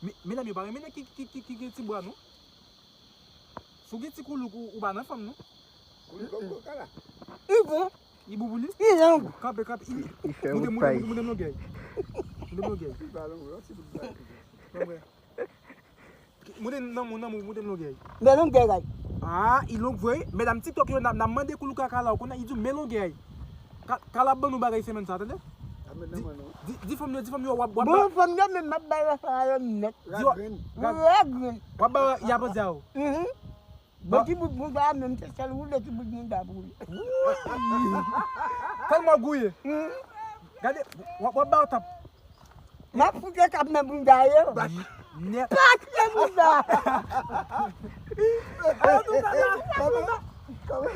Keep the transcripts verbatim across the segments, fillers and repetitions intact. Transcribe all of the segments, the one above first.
Me- Medam yo pa renmen nèg ki, ki, ki, ki gen ti bra, non. Si w gen ti koulouk, ou, ou pa nan fanm, non. Koulouk kòkala. Li bon. Li bon pou li? Li long. Kanpe, kanpe. Li, li fè wout pay. Montre m longè. Montre m longè. Li pa long, yon ti bout bagay. Montre m longè. Men longè, gay. Ah, li long vre. Medam TikTok yo, n ap, n ap mande koulouk a Kala, ou konnen, li di w men longè. Ka- Kala ap ban nou bagay semèn sa, tande? Di, di, di fanm yo, di fanm yo, w ap, w ap Bon, fanm yo menm m ap bay afè a yo nèt. Di w ap, Ragrenn. Ragrenn. W ap bay y ap di a yo. Mhm. Bon, ti bout bouda a menm, se sèl woule ti bout bouda pou li. Tèlman gouye. Mhm. Gade, w ap, w ap ba yo tap. M ap fout yo tap nan bouda yo. Nèt. Tap nan bouda. Kanpe la, kanpe la. Kanpe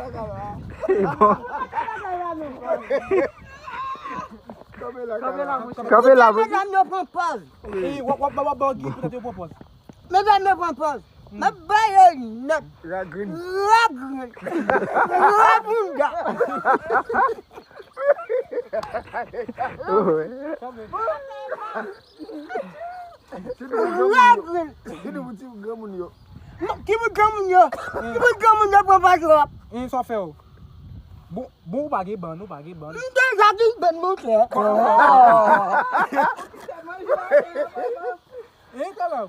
la, kanpe la. Kanpe la, kanpe la. Medam yo pran pòz. E, w ap, w ap, w ap ba yo gi pou tèt yo pran pòz. Medam yo pran pòz. M ap ba yo nèt. Ragrenn. Ragrenn. Rabounda. Ragrenn. Ki nou ti granmoun yo. Ki bout granmoun yo? Ki bout granmoun yo pran pòz w ap? E sa fè w? Bon, bon, ou pa gen bann, ou pa gen bann. M deja gen bann, monchè. E, Kala.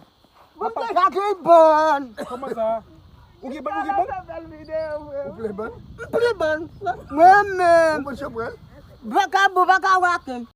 Bon, deja gen bann. Kòman sa? Ou gen bann, ou gen bann? Ou plen bann? M plen bann. Mwen menm. Ou bann chanpwèl? Vakabon, vakawakenn.